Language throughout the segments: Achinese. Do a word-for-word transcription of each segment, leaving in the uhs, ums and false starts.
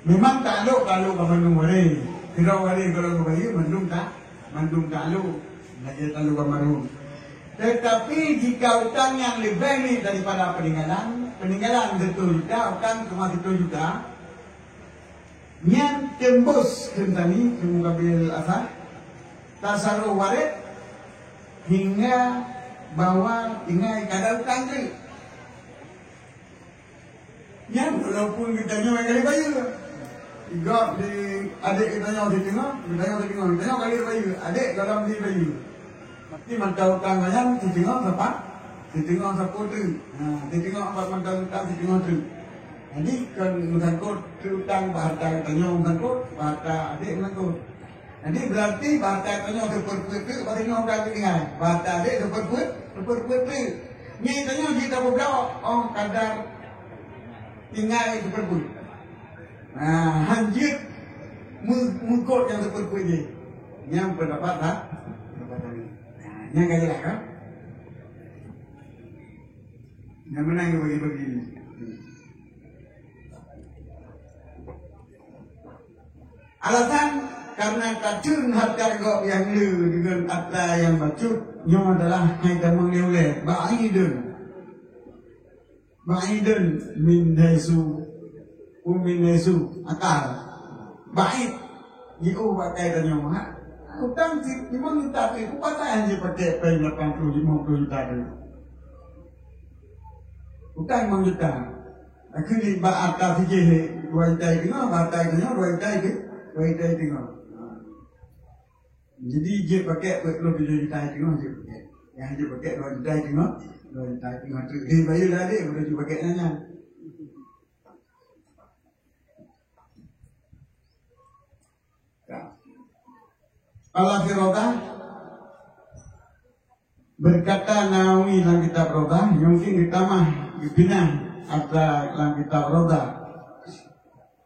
Memang taklok, taklok bak mandum waréh. Sidroe waréh gohlom geubayeue, mandum ta-, mandum taklok. Lagèe taklok bak mandum. Tetapi jika utang nyang leubeh ni daripada peninggalan, peninggalan siploh juta, utang cuma siploh juta, nyan tembus kheun tani, kheun mukabil asah, tasaruf waréh, hingga bahwa tinggai kada utang teuk. Nyan walaupun geutanyoe ka bayeue. Gob di adék geutanyoe siteungoh, geutanyoe siteungoh, geutanyoe ka bayeue, adék gohlom di bayeue. Tapi mantong utang nyan siteungoh sapa? Siteungoh sapeue teuk. Ha, siteungoh bak mantong utang siteungoh teuk. Jadi kon meusangkot teuk utang bak hareuta geutanyoe meusangkot, bak hareuta adék meusangkot. Jadi, berarti bak hareuta tanyoe seupeureupeue teuk, bak tanyoe ka tinggai. Bak hareuta adék seupeureupeue, seupeureupeue teuk. Nyan tanyoe jeuet tapeubloe, oh, kadar tinggai seupeureupeue. Nah, han jeuet meu-, meungkot nyang seupeureupeue jih. Nyan peundapat ha? Peundapat kami. Nah, nyan ka jeulaih, kan? Nyan meunan bagi-bagi. Alasan karena tateun hareuta gob nyang le deungon atra nyang bacut, nyoe adalah hai tamong lé ulèe, ba'idun. Ba'idun min haitsu, min haitsu akal. Ba'id, jiôh bak kayèe tanyoe, ha? Utang si limong juta tu, ku patai han jipakék péng lapan ploh limong ploh juta tu. Utang limong juta. Akhé nibak atra sijih dua juta teungoh, bak atra teungoh dua juta teungoh, dua juta teungoh. Jadi jeuet pakék peuet ploh tujoh juta teungoh jeuet pakék. Nyang jeuet pakék dua juta teungoh, dua juta teungoh tu. Hei, bayeue lah deh, udah jeuet pakék nyan. Qala fi Raudhah, berkata Nawawi lam kitab Raudhah, mungkin geutamah, geupinah atra lam kitab Raudhah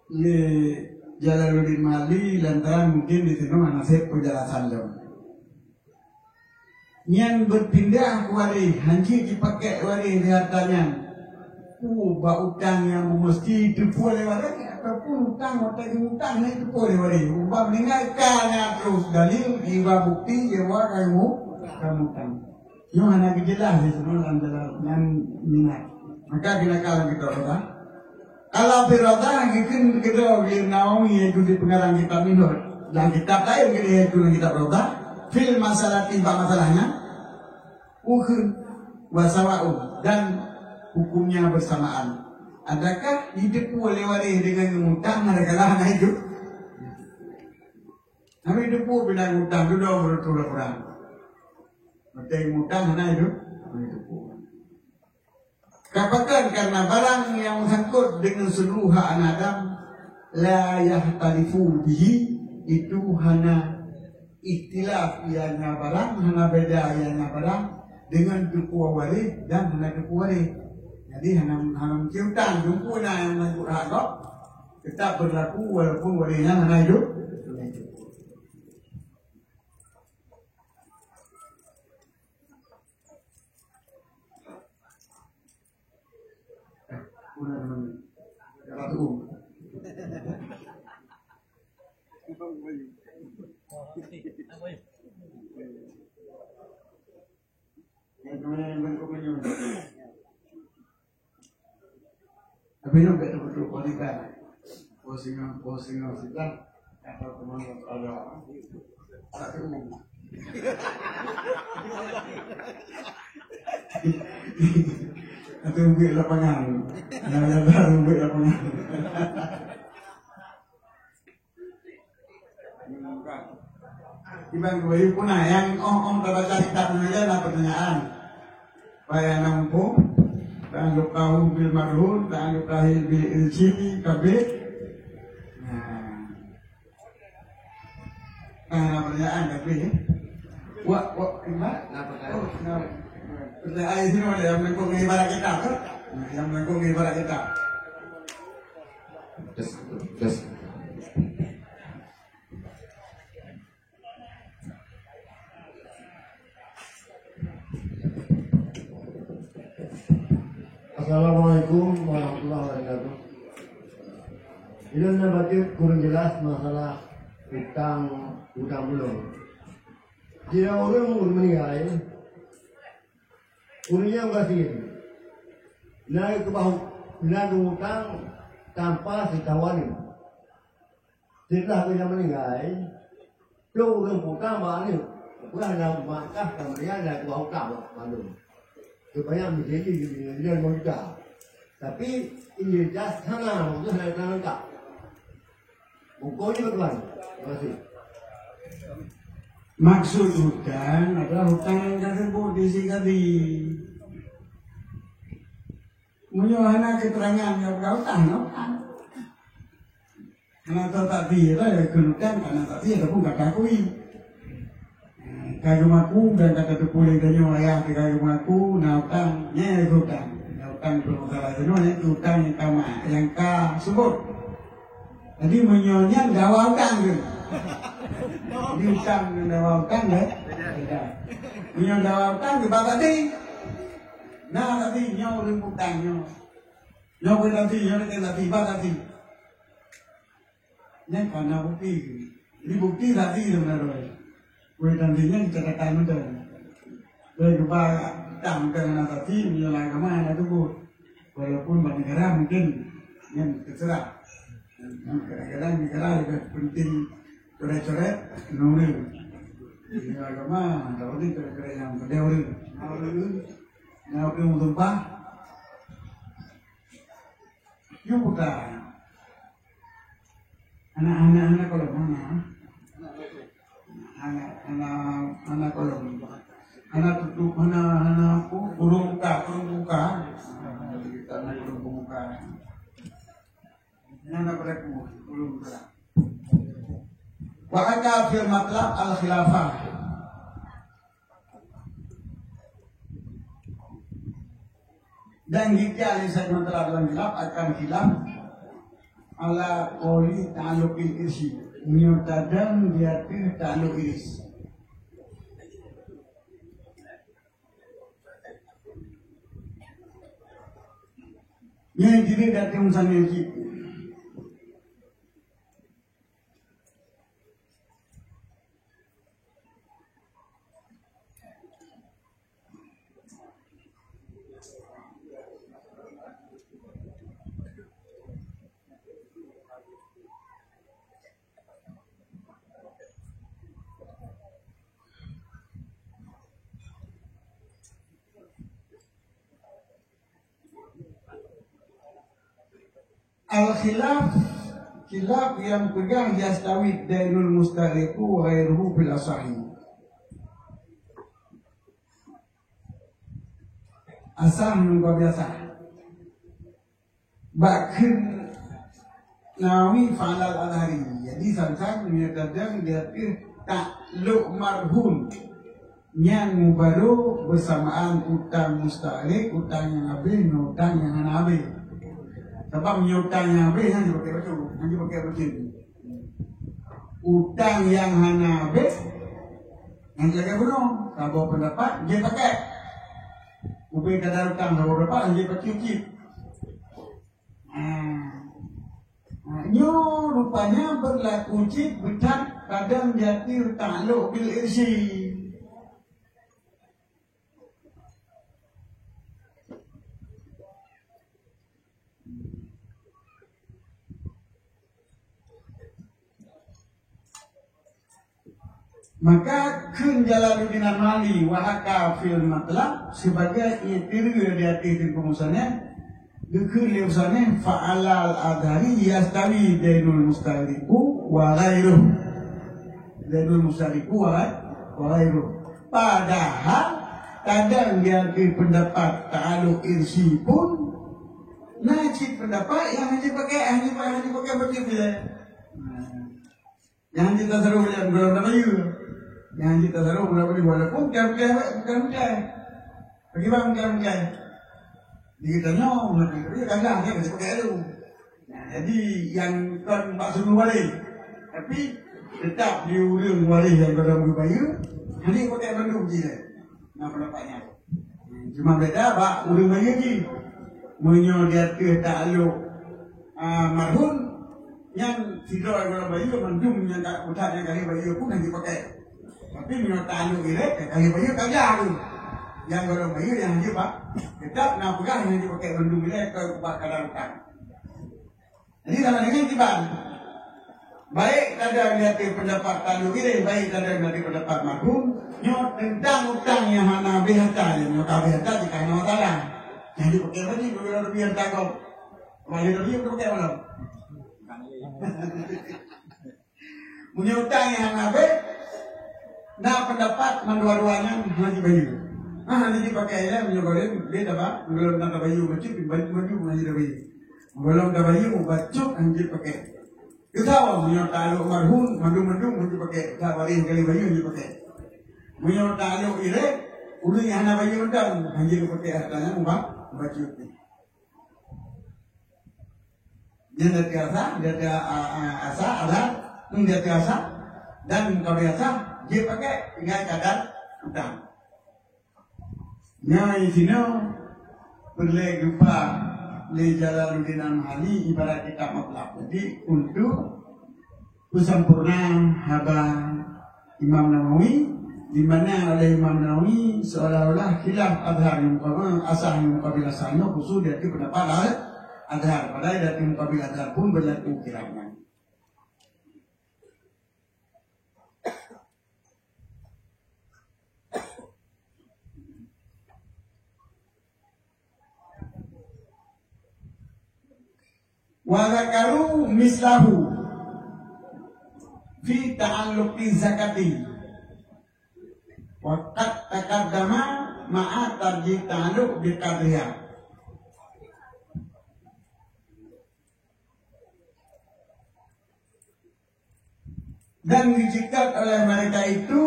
lé Jalaluddin Mahalli lantaran mungkin di sinoe hana sép peunjelasan lom. Nyan beupindah waréh, han jeuet jipakék waréh di hareuta nyan. Peue bak utang nyang meumeusti teupeu lé waréh, ataupun utang watèe geumutang hana teupeu lé waréh. Uba meuninggai ka na troh dalil, iba bukti, iba kamu, kamu utang. Nyoe hana geujeulaih di sinoe lam dalam nyan minat. Maka keunakan lam kitab Raudhah. Qala fi Raudhah, geukheun keudroe lé Nawawi, yaitu di peungarang kitab nyoe. Lam kitab laén keudéh, yaitu lam kitab Raudhah, fil masalati, bak masalah nyan, ukheun, wa sawa'un, dan hukumnya bersamaan. Adakah jiteupeu lé waréh deungon mutang, adakah hana itu? Hana jiteupeu, pinah mutang, dudoe meureutoh laporan. Mutang, mutang hana itu? Hana jiteupeu. Kapakan karena barang nyang meusangkot deungon seuluruh hak aneuk Adam, la yahtalifu bihi, itu hana ikhtilaf ianya barang, hana beda ianya barang deungon teupeu waréh dan hana teupeu waréh. Jadi hana, hana meuciutan, teupeu na nyang meunangkot hak gob, tetap berlaku walaupun waréh nyan hana hidup. Tapi nyoe bèk teupeuteupeue kualitas. Posting, posting sita, atau teman ada. Tak tahu. Atau buat lapangan. Yang ada buat lapangan. Iban keubayu puna nyang ong-ong tabaca kitab nyan na pertanyaan. Payah na muphom, ta'alluqahu bil marhun, ta'alluqahi bil ilsimi kabeh. Nah. Nah, na pertanyaan kabeh, ya. Wak, wak, iban? Na pertanyaan. Oh, na. Pertanyaan sini ada yang melengkung ibarat kitab, kan? Nah, yang melengkung ibarat kitab. Tes, tes. Assalamualaikum warahmatullahi wabarakatuh. Ilôn na bacut kureueng jeulaih masalah utang, utang bulong. Jinoe ureuëng, ureuëng meuninggai, ureuëng nyang gasien, na keubah, na geutang tanpa seutahu aneuk. Seuteulah geuh nyan meuninggai, trok ureuëng utang bak aneuk, peugah na mak kah ka meuninggai, na keubah utang bak mandum. Supaya menjadi lima juta. Tapi identitas hana, maksudnya hana lengkap. Buku ni, tuan. Terima kasih. Maksud hutang adalah hutang nyang ka seubut di sik tadi. Meunyoe hana keuterangan nyang ka hutang, no? Hana tahu takdir lah, ya, keu hutang, hana takdir, ataupun ka takui. Ka geumaku dan ka tateupeue lé tanyoe ayah teuka geumaku, na utang, nyan hutang. Na utang peumasalah tanyoe, nyan utang nyang ka ma-, nyang ka seubut. Jadi, meunyoe nyan dawa utang tu. Jadi, utang ngon dawa utang, eh? Beda. Meunyoe dawa utang tu, bak tadi. Na tadi, nyoe ureuëng utang nyoe. Nyoe ureuëng tadi, nyoe ureuëng tadi, bak tadi. Nyan ka na bukti. Jadi, bukti tadi tu beuna. Kue dan nyan catatan mantong. Kue geuba tang teuh na tasi, meunyoe lam agama hana tuboh. Walaupun bak negara mungkin nyan terserah. Nyan kadang-kadang negara lebih penting coret-coret nuril. Meunyoe agama, tak penting coret-coret nyang penting ureuëng. Nah, ureuëng, nah, ureuëng meutumpah. Yue buta. Anak-anak, anak kolom mana? Anak, anak, anak kolom. Anak tutup mana? Anak apa? Kurung buka, kurung buka. Kita nak kurung buka. Anak pada kurung buka. Wa aka fil matlab al khilafah. Dan jika Syekh Mutlaq dalam khilaf akan khilaf ala qauli ta'alluqil irsi. Meunyoe tadong di ateueh ta'alluq iris. Nyan jeuet datang misalnya cit. Al-khilaf, khilaf nyang peugah yastawi dainul mustahriqu wa ghairuhu fil asahi. Asah nunggu biasa. Bak kheun Nawawi fa'alal azhari. Jadi, sang-sang meunyoe tadong di ateueh ta'alluq marhun. Nyang mubaro beusamaan utang mustahriq, utang nyang habéh, ngon utang nyang hana habéh. Sabab meunyoe utang nyang habéh, nyan jipaké bacut, nyan jipaké bacut. Utang nyang hana habéh, nyan jipaké bunoe. Saboh peundapat, jipaké. Ubé kada utang saboh peundapat, nyan jipaké cit. Ah. Ah, nyoe rupanya berlaku cit beuthat kadang jadi ta'alluq bil irsi. Maka kheun Jalaluddin Al-Mahalli wa haka fil matlab, sibagai iktira di ateueh teungku musannif, geukheun lé musannif, fa'alal azhari yastawi dainul mustahriqu wa ghairuh. Dainul mustahriqu wa ghai-, wa ghairuh. Padahal kadang di ateueh peundapat ta'alluq irsi pun na cit peundapat nyang hana jipaké, hana jipaké, hana jipaké bacut. Nah. Nyang jeuet tasaruf lé ureueng bayeue. Nyang jeuet tasaruf ureueng bayeue, walaupun bukan, bukan, bukan, bukan. Bagaimana bukan, bukan? Di geutanyoe, bukan, bukan, kan lah, kan, sebagai tu. Nah, jadi, nyang kon bak suluh waréh. Tapi, tetap di ureueng waréh nyang ka lheueh bayeue, hana pakai bandum jih. Nah, pendapat nyan. Cuma beda bak ureueng bayeue jih. Meunyoe di ateueh ta'alluq, ah, marhun, Nyan sidroe golom bayeue, mandum nyang ka, buta nyang ka lheueh bayeue pun hana jipakè. Tapi meunyoe taklok ilèe, ka lheueh bayeue ka jak tu. Nyang golom bayeue nyang hana jipa-, teutap na peugah nyang hana jipakè mandum ilèe keu ubak kadang utang. Jadi, sama dengan kiban. Baik tada di ateueh pendapat taklok ilèe, baik tada di ateueh pendapat marhum, nyoe teuntang utang nyang hana habéh ata, nyoe ka habéh ata, jika hana masalah. Nyang jipakè tadi, dua ratus rupiah tagob. Dua ratus rupiah jipakè malam. Meunyoe utang nyang hana habéh, na pendapat mandua-dua nyan hana jibayeue. Ah, hana jipakè ilèe, meunyoe boleh, beda ba, meunyoe na tabayeue bacut, bacut maju hana jibayeue. Meunyoe tabayeue bacut hana jipakè. Keusau, meunyoe taklok marhum, mandum-mandum hana jipakè. Ka bareh kali bayeue hana jipakè. Meunyoe taklok ilèe, ureueng nyang hana bayeue mantong, hana jipakè harta nyan ba-, bacut. Nyan di ateueh asah, di ateueh, a, a, asah, adhar, hmm, di ateueh asah, dan mukabil asah, jipakè tinggai kadar utang. Nyan sinoe peureulèe geuba lé Jalaluddin Al-Mahalli ibarat kitab matlab. Jadi, untuk peusampurna haba Imam Nawawi, di mana oleh Imam Nawawi seolah-olah khilaf adhar nyang mukabil, asah nyang mukabil asah nyoe khusus di ateueh pendapat al-, adhar. Padahai di ateueh mukabil adhar pun berlaku khilaf nyan. Wa dzakaru mislahu fi ta'alluqi zakati. Wa qad taqaddama ma'a tarjih ta'alluq bi qadriha. Dan diikat oleh mereka itu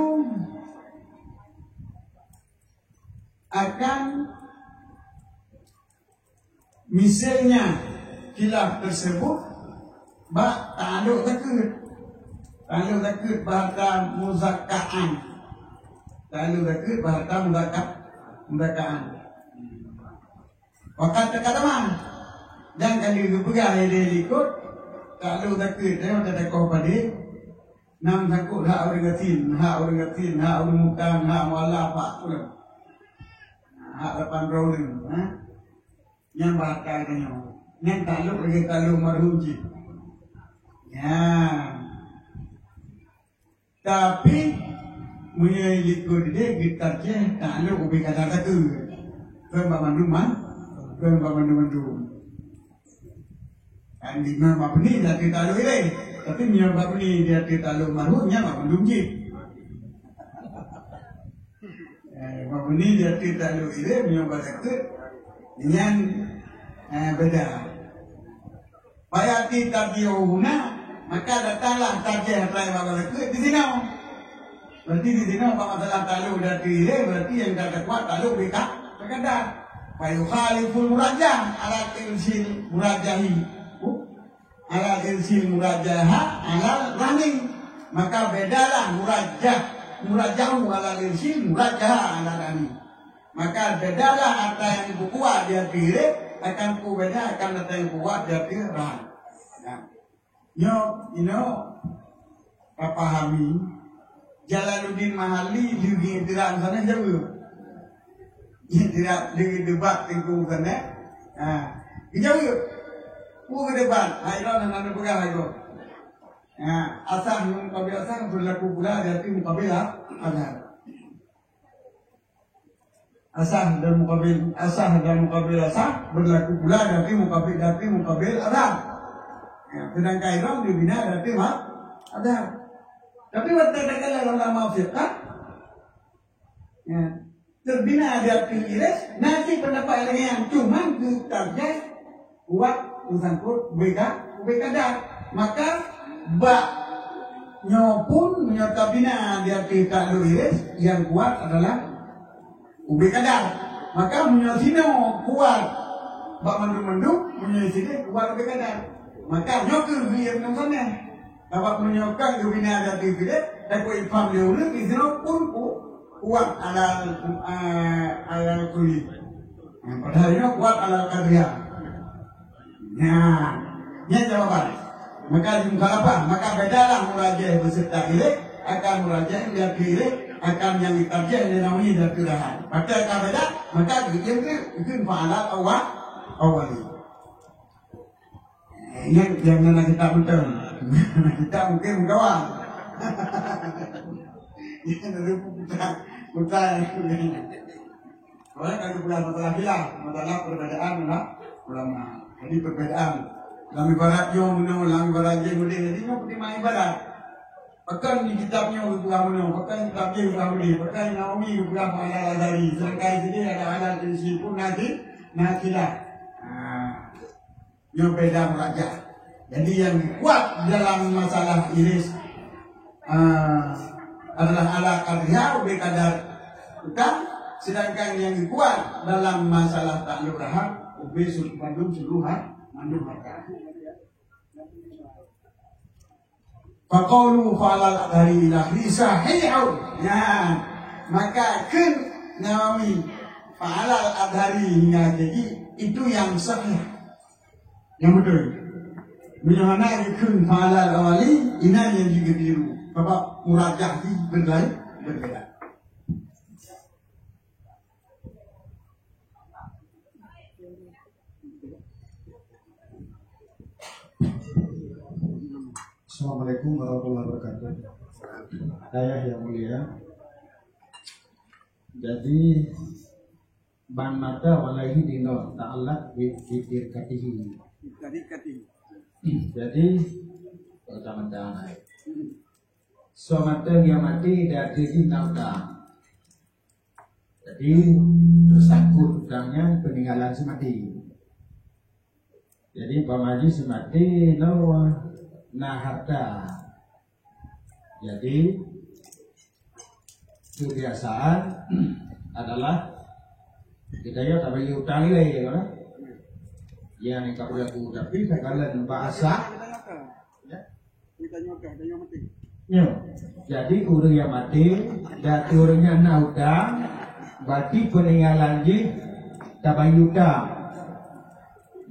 akan misalnya khilaf tersebut bak ta'alluq zakeuet. Ta'alluq zakeuet bak harta muzakkaan. Ta'alluq zakeuet bak harta muzaka-, muzakkaan. Wa qad taqaddama, dan ka lheueh geupeugah lé likot, taklok zakeuet, eh, mata takoh padé, nam sangkot hak ureueng gasien, hak ureueng gasien, hak ureueng mutang, hak mualaf, hak peue lom. Hak lapan droe ureueng, ha? Nyan bak harta tanyoe. Nyan taklok lagèe taklok marhum jih. Nyan. Tapi, meunyoe likot idéh, geutarjih taklok ubé kadar zakeuet. Kon bak mandum man-, kon bak mandum-mandum. Kan di mana bak beuni dia taklok idéh. Tapi meunyoe bak beuni dia taklok marhum, nyan bak mandum jih. Eh, bak beuni dia taklok idéh, meunyoe bak zakeuet, nyan, eh, beda. Fayati tarjihuhuna, maka datanglah tarjih raya bak zakeuet di sinoe. Berarti di sinoe bak masalah taklok dan ilèe, berarti nyang ka kuat taklok ubé ka-, ubé kadar. Fa yukhaliful murajjah ala irsil murajjahi. Ala irsil murajjaha ala rahni. Maka bedalah murajjah, murajjahu ala irsil murajjaha ala rahni. Maka bedalah harta nyang geukuat di ateueh ilèe, akan peubeda akan harta nyang kuat di ateueh rahan. Nah, nyoe, inoe, tapahami, Jalaluddin Mahalli leugi istirahat sana jaweueb. Istirahat leugi debat teungku sana. Ha, geujaweueb. Peue geudebat? Hai lôn hana neupeugah hai lôn. Ha, asah ngon mukabil asah berlaku pula di ateueh mukabil a-, azhar. Asah dan mukabil, asah dan mukabil asah berlaku pula di ateueh mukabil, di ateueh mukabil azhar. Ya, sedangkan ilôn dibina di ateueh ma-, azhar. Tapi watèe takalon ulama fiqah, ya, teubina di ateueh irès, na cit pendapat lagèe nyan, cuman geutarjih kuat meusangkut ubé ka-, ubé kadar. Maka bak nyoe pun, meunyoe tabina di ateueh taklok irès, nyang kuat adalah ubé kadar. Maka meunyoe sinoe kuat bak mandum-mandum, meunyoe sideh kuat ubé kadar. Maka nyoe keuh geuieng musannif. Sabab meunyoe ka geubina di ateueh sideh, takot ifham lé ureueng, di sinoe pun ku-, kuat alal, eh, alal kulli. Nah, padahai nyoe kuat alal qadriyah. Nah, nyan jawaban. Maka di mukhalafah, maka bedalah murajah beserta ilek akan murajah yang diakhiri ilek akan yang ditarjih lé Nawawi dan Qira'ah. Maka ka beda, maka geukheun, geukheun fa'alal awal, awali. Eh, ingat, jangan nak kita betul. Kita mungkin menggawa. Ini dari putar, putar. Orang kan peugah masalah khilaf, masalah perbedaan ulama. Jadi perbedaan. Lam ibarat nyoe meunoe, lam ibarat jih meunoe. Jadi nyoe peutimang ibarat. Pakon di kitab nyoe geupeugah meunoe, pakon di kitab jih geupeugah meunoe, pakon Nawawi geupeugah fa'alal Azhari. Sedangkan sini ada halal prinsip pun nanti, nah khilaf. Ha. Nyoe beda murajah. Jadi yang kuat dalam masalah iris, ah, adalah ala qadriha, ubé kadar utang, sedangkan yang kuat dalam masalah takluk raham, ubé su-, mandum seluruh ha-, mandum harta. Faqaulu fa'alal Azhari ila akhiri sahihun. Ya, maka kheun Nawawi fa'alal Azhari hingga jadi itu yang sahih. Yang betul. Meunyoe hana geukheun fa'alal awali, inan nyang jikheun keliru. Sabab murajah jih beulain, berbeda. Assalamualaikum warahmatullahi wabarakatuh. Ayah yang mulia. Jadi, ban mata walaihi dinoh ta'allaq bi, bi dirkatihi. Jadi, kata mata. Soe mata nyang maté, dan jih na utang. Jadi, teusangkut utang nyan peuninggalan si maté. Jadi, umpama jih si maté nyoe na harta. Jadi, kebiasaan adalah kita yo tabayeue utang ilée, ya kan? Ya, ni ka berlaku, tapi takalon bahasa, ya. Nyoe. Jadi, ureuëng nyang maté, dan ureuëng nyan na utang, berarti peuninggalan jih tabayeue utang.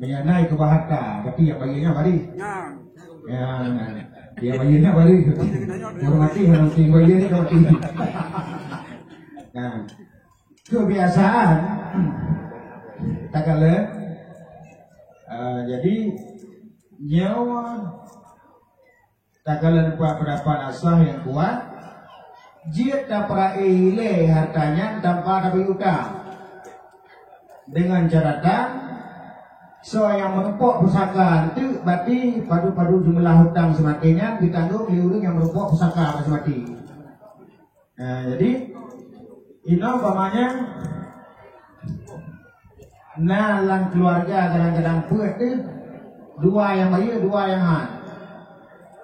Meunyoe na keubah harta, berarti nyang bayeue nyan bari. Ya, nyang bayeue nyan bari. Ureuëng maté, ureuëng maté, bayeue ni ka maté. Nah, kebiasaan, takalon, eh, jadi, nyoe takalon peundapat asah nyang kuat, jeuet tapeurae ilée harta nyan tanpa tabayeue utang. Dengan catatan, soe nyang meurumpok pusaka eunteuk, berarti padub-padub jeumeulah utang si maté nyan jitanggong lé ureuëng nyang meurumpok pusaka si maté. Nah, jadi, inoe umpamanya na lam keuluwarga kadang-kadang peuet teuh, dua nyang bayeue, dua nyang han.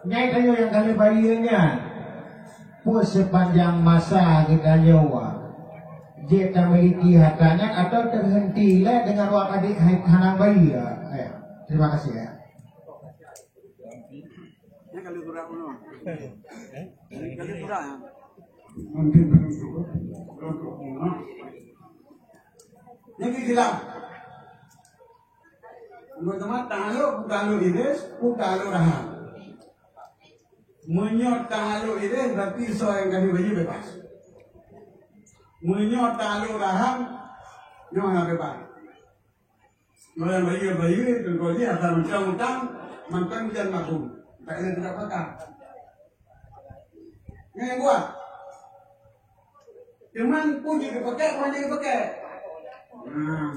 Nyan tanyoe nyang ka lheueh bayeue nyan, peue sepanjang masa geutanyoe jeuet tamiliki harta nyan atawa teuhenti lé deungon awak adék hai-, hana bayeue? Eh, terima kasih, ya. Nyan ka lheueh surat bunoe. Nyan ka lheueh surat, ya. Nyan ka khilaf. Meunyoe teuma ta'aluk, ta'aluk iris, ta'aluk raham. Meunyoe ta'aluk iris, berarti soe nyang ka lheueh bayeue bebas. Meunyoe ta'aluk raham, nyoe hana bebas. Nyoe nyang bayeue, bayeue, teungku jih asai mantong utang, mantong jan mahum. Tak ada tidak pakai. Nyoe nyang kuat. Cuman peue jeuet geupakék, peue jeuet geupakék. Nah.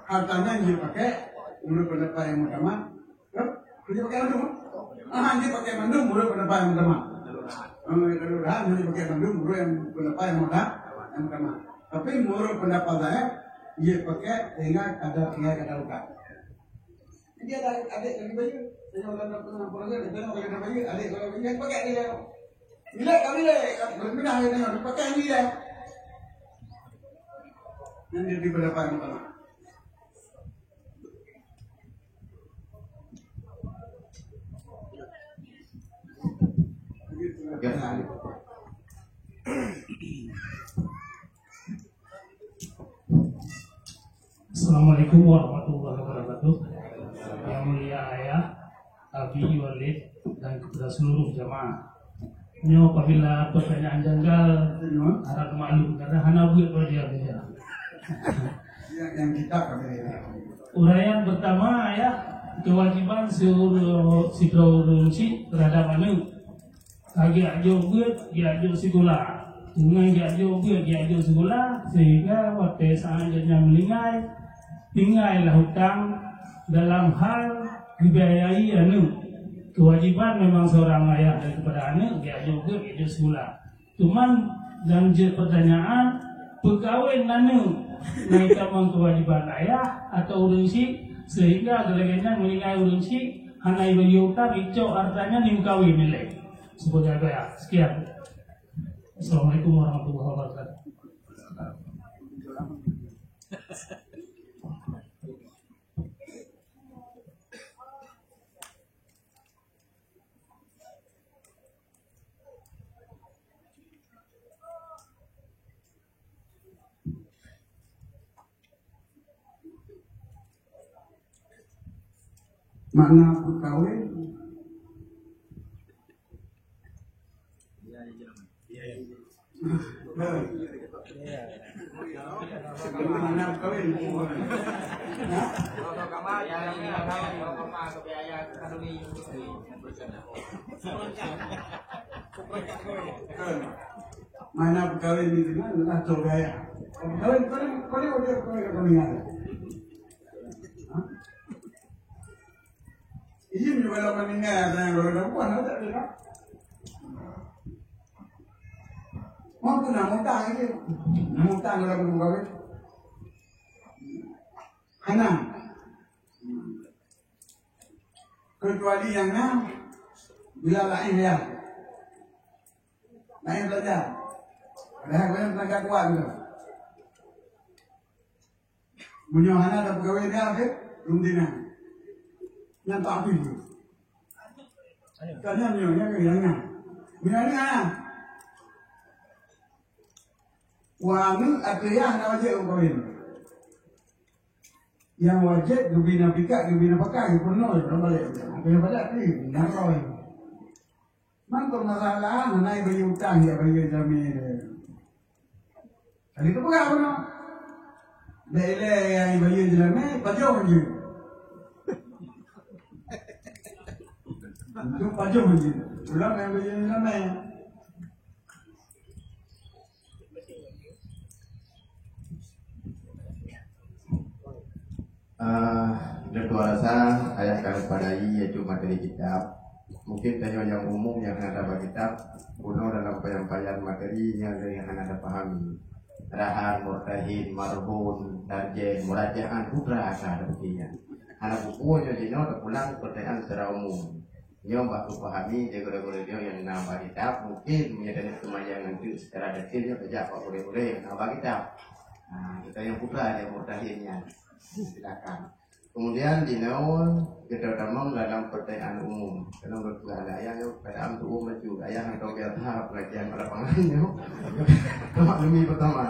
Harta nyan jeuet pakék, menurut pendapat yang utama. Hah? Jeuet pakék mandum? Ah, jeuet pakék mandum, menurut pendapat yang utama. Ah, kalau dah, jeuet pakék mandum, menurut yang pendapat yang utama, yang utama. Tapi menurut pendapat saya, jeuet pakék sehingga ada, sehingga ada utang. Jadi ada adék lagi bayeue. Tengok dalam, dalam proses, dia tengok lagi ada bayeue, adék lagi bayeue, pakai dia. Bila kami lé, berpindah dia tengok, pakai ni dia. Yang dia diberi depan utama. Assalamualaikum warahmatullahi wabarakatuh. Yang mulia ayah, Abi Walid dan kepada seluruh jamaah. Nyoe apabila pertanyaan janggal, harap maklum karena hana buet bagi Abi ya. Yang, yang kita kami. Uraian pertama ya, kewajiban seluruh sidroe ureueng chik terhadap aneuk. Ka geujak jok beuet, geujak jok sikula. Deungon geujak jok beuet, geujak jok sikula, sehingga watèe saat gobnyan meuninggai, tinggai lah utang dalam hal geubiayai aneuk. Kewajiban memang seorang ayah daripada aneuk, geujak jok beuet, geujak jok sikula. Cuman, dan jeuet pertanyaan, peukawen aneuk, na itamong kewajiban ayah atau ureueng chik, sehingga lagèe nyan meuninggai ureueng chik, hana ibayeue utang, icok hartanya, ni meukawen ilèe. Sebagai apa ya? Sekian. Assalamualaikum warahmatullahi wabarakatuh. Makna peukawen. Makna peukawen. Makna peukawen di sini adalah teuh gaya. Peukawen, peukawen, peukawen, peukawen, peukawen. Izin juga dapat meninggal, ada yang kalau dapat, ada tak? Mau tu nak mutang izin. Nak mutang kalau belum kahwin. Hana. Kecuali yang na, bila lain ya. Lain belajar. Padahal kalian tenaga kuat tu. Meunyoe hana tapeugawée dia ke, lôn dina. Nyan tak habéh jih. Tanya meunyoe, nyan ke nyang na. Meunyoe na, wa aneuëk ateueh yah hana wajéb kawin. Nyang wajéb geubina pikat, geubina pakai, geupeurunoe, ureuëng balek. Ureuëng balek ni, nyan roh. Mantong masalah, hana ibayeue utang, ya bayeue jamé. Jadi tu peugah bunoe. Bèk ilée nyang ibayeue jamé, pajoh jih. Itu pajoh jih. Pulang nyang ibayeue jamé. Ah, dan tu rasa ayah kami padai, yaitu materi kitab. Mungkin tanyoe nyang umum nyang hana tabak kitab, bunoe dalam payan-payan materi nyang, nyang hana tapahami. Rahan, murtahin, marhun, tarjen, murajahan, putra asa ada buktinya. Hana buku nyoe jinoe tapulang pertanyaan secara umum. Nyoe bak kupahami, di gurée-gurée nyoe nyang na bak kitab, mungkin meunyoe tanyoe seumayang nanti secara detil nyoe tajak bak gurée-gurée nyang na bak kitab. Nah, kita nyang putra nyang murtahin nyan. Silakan. Kemudian di nyoe kita tamong dalam pertanyaan umum. Karena menurut ayah nyoe keadaan tu umum laju. Ayah atau biasa pengajian pada pangan nyoe. Kemaklumi pertama.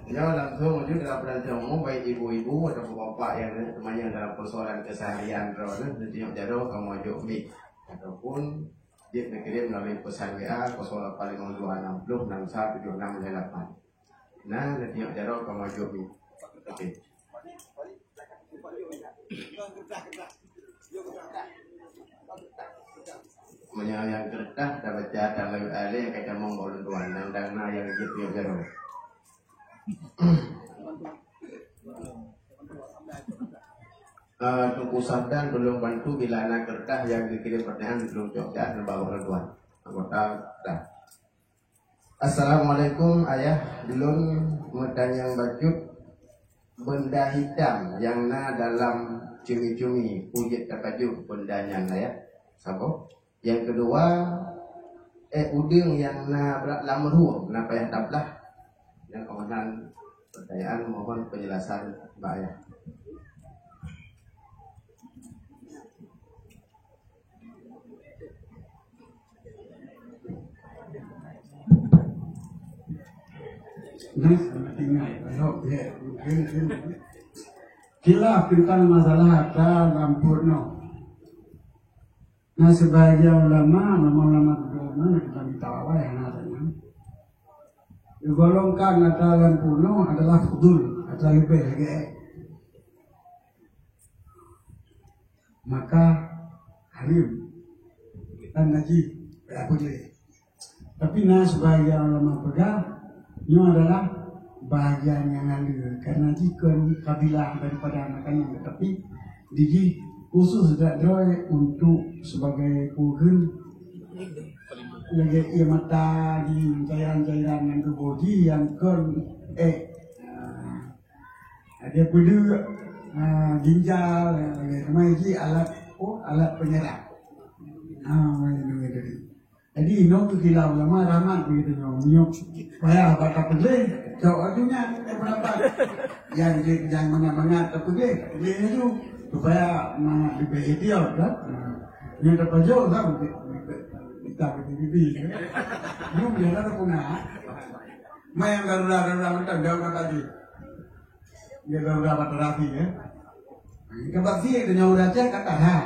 Nyoe langsung menuju dalam pertanyaan umum, baik ibu-ibu atau bapak yang seumayang dalam persoalan keseharian droeneuh, nanti nyok jaroe kamoe jok mik. Ataupun jeuet neukirim melalui pesan W A kosong lapan lima dua enam puluh enam satu tujuh enam lima lapan. Nah, nanti nyok jaroe kamoe jok mik. Okey. Meunyoe nyang keureutah tabaca tanggai alée ka tamong bak ulôn tuan, nang dang na nyang jeuet nyok jaroe. Eh, Teungku Sabdan, tolong bantu bila na keureutah nyang geukirém pertanyaan, tolong cok dan bak ulôn tuan. Anggota dah. Assalamualaikum, Ayah. Lôn meutanyong bacut, benda hitam nyang na dalam cumi-cumi, peue jeuet tapajoh benda nyan, Ayah? Saboh. Nyang keudua, eh, udeueng nyang na bra-, lam rueng, na payah tablah? Nyang keumanan pertanyaan, mohon penjelasan bak Ayah. Nah, tinggai. Khilaf tentang masalah harta lam peuet nyoe. Nah, sebahagian ulama, ulama-ulama agama yang kita minta awai hana tanya. Digolongkan ata lam peunoh adalah fudul, ata leubeh lagèe. Maka haram dan najis, tak boleh. Tapi na sebahagian ulama peugah, nyoe adalah bahagian nyang haleue, karena jih kon kabilah daripada makanan, tetapi dijih khusus dak droe untuk sebagai peugeun lagèe ié mata di cairan-cairan nyang tuboh jih nyang kon ék. Ada peudeuk, ha, ginjal, ha, lagèe teuma jih alat, oh, alat penyerap. Ha, macam tu tadi. Jadi, inoe keu kilau ulama rahmat begitu nyoe. Nyoe payah bak tapeugléh, cok laju nyan, eh, pendapat. Yang, yang mangat-mangat tapeugléh, tapeugléh laju. Supaya mangat leubeh ikhtiar, kan? Ha. Nyoe tapajoh, kan? Kita bibi-bibi, kan? Nyoe biasa tapeuna. Mai nyang darurat-darurat macam jauh kat tadi. Dia dah udah patah hati, ya. Nah, ini kan bak sie tanya orang Aceh kata ha.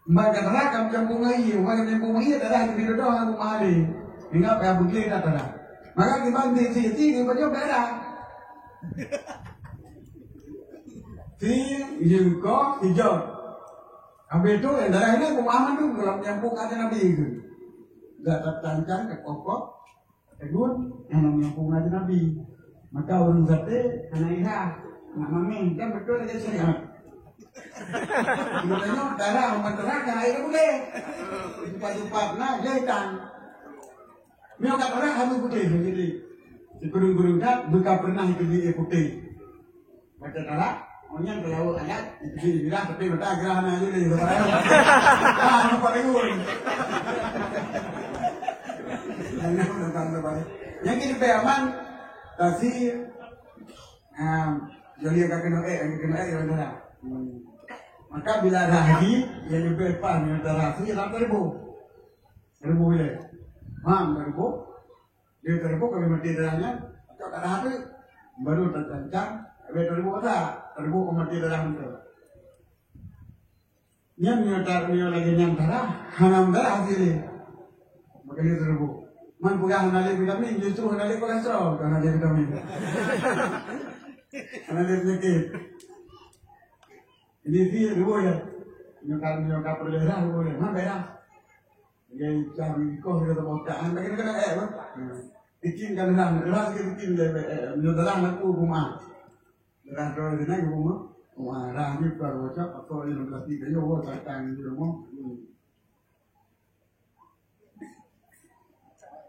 Mbak kata ha, kamu campur ngai, orang yang campur ngai adalah di dodo aku mahali. Ingat payah bugil dah tada. Maka kita di sini, di baju beda. Si, jengkok, hijau. Habis tu, yang darah ini aku paham tu, kalau campur kata Nabi itu. Dah tertancang, terkokok. Tegun, nyang meunyoe peue laju Nabi. Maka ureueng saté hana iha, nak mameng, kan beutôi lagèe syariat. Geutanyoe dara umat teurak dan air putih. Cepat-cepat na jai tan. Meunyoe kat teurak habéh putih jadi. Sikureueng-kureueng that beuka pernah iteubri air putih. Baca talak, monyang teulawok ayat, dibilang tapi mata gerah na je deh. Ah, nampak dengung. Yang ini lebih aman, tasi, ah, jadi agak kena eh, agak kena eh, dalam darah. Hmm. Maka bila ada haji, yang lebih pas dengan darah tu, yang tak ribu. Ribu bila? Faham tak ribu? Dia teureuboh kami mati darah nyan, cok darah tu. Baru tercancang, habis teureuboh dah, teureuboh kami mati darah tu. Nyan nyoe tak nyoe lagi nyan darah, hana darah hasil ni. Maka dia teureuboh. Man peugah hana ada vitamin, justru hana ada kolesterol, hana ada vitamin. Hana ada penyakit. Jadi dia dua ya. Nyoka nyoka perlu darah, dua ya. Mana darah? Jadi, cah mingkoh kita tepotong, tak kena-kena eh, apa? Hmm. Bikin kan dah, dah kita bikin dia, eh, nyodalah aku rumah. Dah terus dia naik rumah. Wah, dah ni bukan bocah, apa yang plastik dia, oh, datang di rumah. Hmm.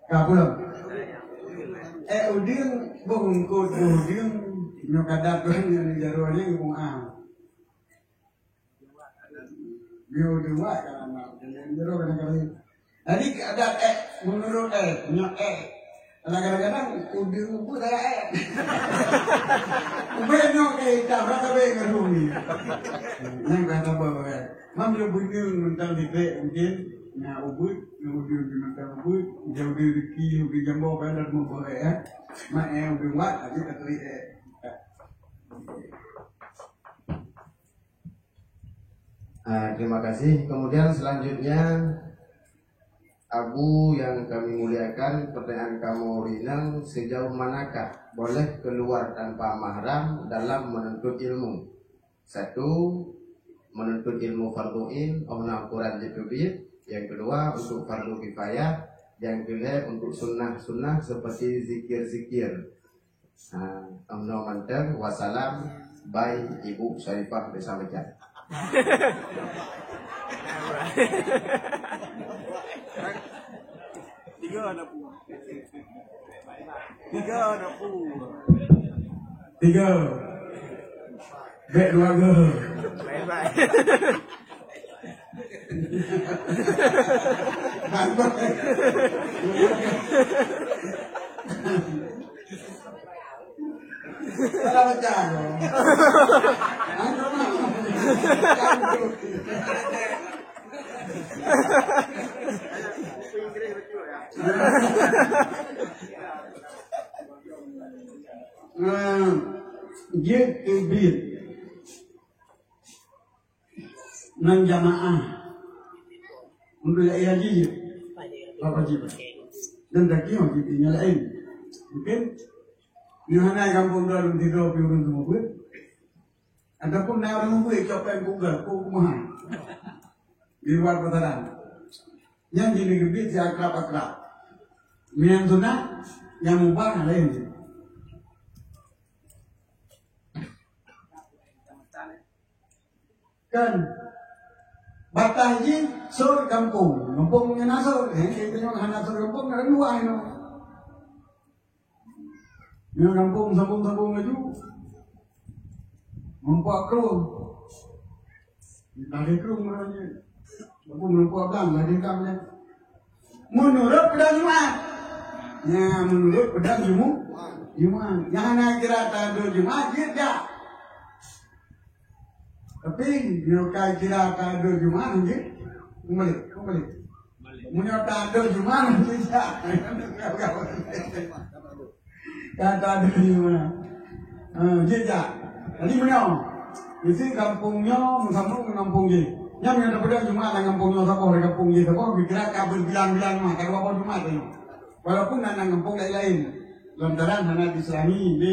Ka pulang. Eh, udin, bungkut udin, nyoka datang yang di jaruh ni, rumah. Nyoe dua kan anak, jadi nyoe kadang-kadang. Jadi, ada, eh, menurut, eh, nyoe, eh, kadang-kadang udeueng ubeuet saya, eh. Ubeuet nyoe, eh, tak berapa baik ngerumi. Yang kata bawa, eh. Mam nyoe beuneueng mentang dibek mungkin, na ubeuet, na udeueng mentang ubeuet, jauh di rezeki, di jambo kan dah mau bawa, eh. Mak, eh, udeueng wat, tapi tak teri, eh. Ah, terima kasih. Kemudian selanjutnya, Abu yang kami muliakan, pertanyaan kamoe rinang, sejauh manakah boleh keluar tanpa mahram dalam menuntut ilmu? Satu, menuntut ilmu fardu ain, oh na ukuran jiteubiet. Yang kedua, untuk fardu kifayah. Yang ketiga, untuk sunnah-sunnah seperti zikir-zikir. Ha, amno mantong, wassalam, bye, Ibu Syarifah Desa Mecan. Tiga ada pun. Tiga ada pun. Tiga. Bek dua go. Bye bye. Salah pecah. Nah, jeuet keubiet. Ngon jamaah. Untuk jak haji jih. Bak wajib. Dan daging wajib nyang laén. Mungkin nyoe hana gampông droe lôn sidroe pih ureueng seumeubeuet. Ataupun na ureueng seumeubeuet cok péng kuga, ku kumaha. Di luar pasaran. Nyang jih geubit si akrab-akrab. Nyang sunat, nyang mubah laén jih. Kan? Bataih jih sor gampông. Gampông nyan na sor. Eh, kita nyoe hana sor gampông, na luwah nyoe. Nyoe gampông sambông-sambông laju. Meurumpok krueng. Lagèe krueng ureueng nyan. Gampông meurumpok blang, lagèe kam nyan. Meunurot peudong Jumat. Nyan, meunurot peudong Jumu-, Jumat. Nyang hana kira tado Jumat, jeuet jak. Tapi, nyoe ka kira tado Jumat, jeuet. Kembali, kembali. Meunyoe tado Jumat, jeuet jak. Ka tado Jumat. Ha, jeuet jak. Jadi, meunyoe, isi gampông nyoe, meusambông ngon gampông jih. Nyan meunyoe tapeudong Jumat lam gampông nyoe saboh, lam gampông jih saboh, kira ka berbilang-bilang mah, ka dua boh Jumat nyoe. Walaupun na, na gampông laén-laén, lantaran hana diselangi lé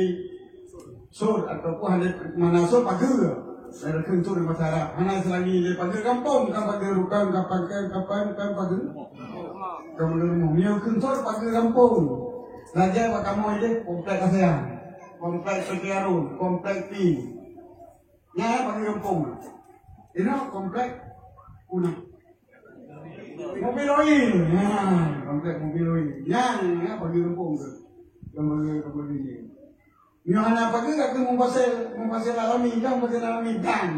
sor ataupun hana mana sor pageue. Dari kheun sor di masyarakat, hana diselangi lé pageue gampông, kan pageue rukon, kan pageue, kan pageue, kan pageue. Kan pageue rumoh. Nyoe kheun sor pageue gampông. Lagèe bak kamoe jih, komplek ASEAN, komplek P T Arun, komplek P I N. Nyan pageue gampông. Inoe komplek Unang. Mobil oil. Ha, komplek mobil oil. Nyan, ya, pageue gampông tu. Gampông, gampông ni. Nyoe hana pageue ka keu mufassil, mufassil alami, kan mufassil alami dan.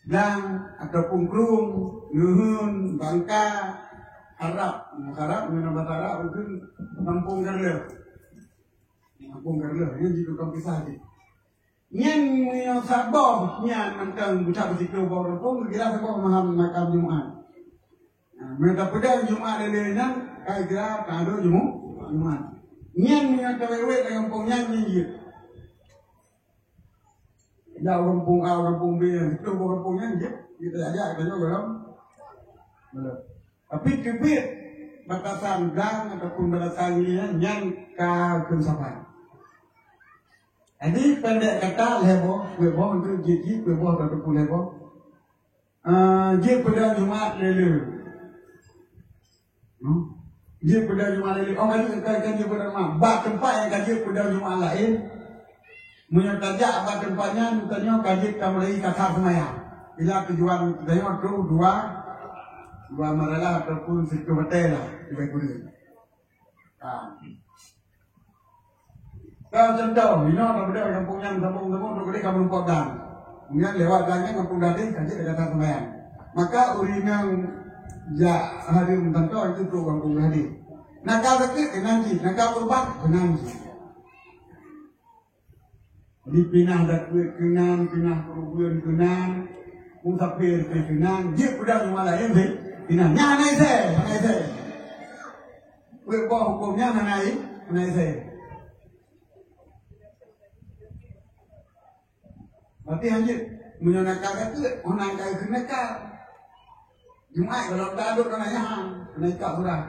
Dan ataupun krueng, neuheun, bangka, harab. Harab, nyoe bahasa Arab, mungkin gampông Garleh. Gampông Garleh, nyan jih tukang pisah jih. Nyan meunyoe saboh nyan mantong buta beusikeue boh gampông, geukira saboh malam makam Jumat. Nah, meunyoe tapeudong Jumat lé-lé nyan, ka geukira tado Jumu-, Jumat. Nyan meunyoe tawét-wét lam gampông nyan, nyan jeuet. Jak gampông A, gampông B, sikeue boh gampông nyan jeuet. Kita jak, kita jok dalam. Tapi keubiet batasan gang ataupun batasan nyan, nyan ka keunsafan. Jadi, pendek kata, lhèe boh, peuet boh, untuk jih-jih, peuet boh, ataupun lhèe boh. Ah, jih peudong Jumat lé-lé. Hmm? Jih peudong Jumat lé-lé. Oh, kan, kan, kan jih peudong Jumat. Bak teumpat nyang ka jih peudong Jumat laén. Meunyoe tajak bak teumpat nyan, tanyoe ka jeuet tamulai kasa seumayang. Bila tujuan tanyoe tu dua, dua maralah ataupun sikeue batèe lah, lebih kurang. Ha. Kan contoh, inoe ka beudôh gampông nyan, gampông-gampông tu keudéh ka meurumpok gang. Kemudian lewat gang nyan gampông gadéh, ka jeuet kasa seumayang. Maka ureueng nyang jak hareuem tantoe itu trok gampông gadéh. Na ka sakét keunan jih, na ka peurubat keunan jih. Di pinah dakeuet keunan, pinah keureubeuen keunan, musafir pih keunan, jeuet peudong Jumat laén sih. Pinah nyan hana isé, hana isé. Peuet boh hukôm nyan hana i-, hana isé. Berarti hanjeuet, meunyoe nakal ka teuk, oh nakal keu nakal. Jumat kalau tak ada kena nyahan, kena ikap surah.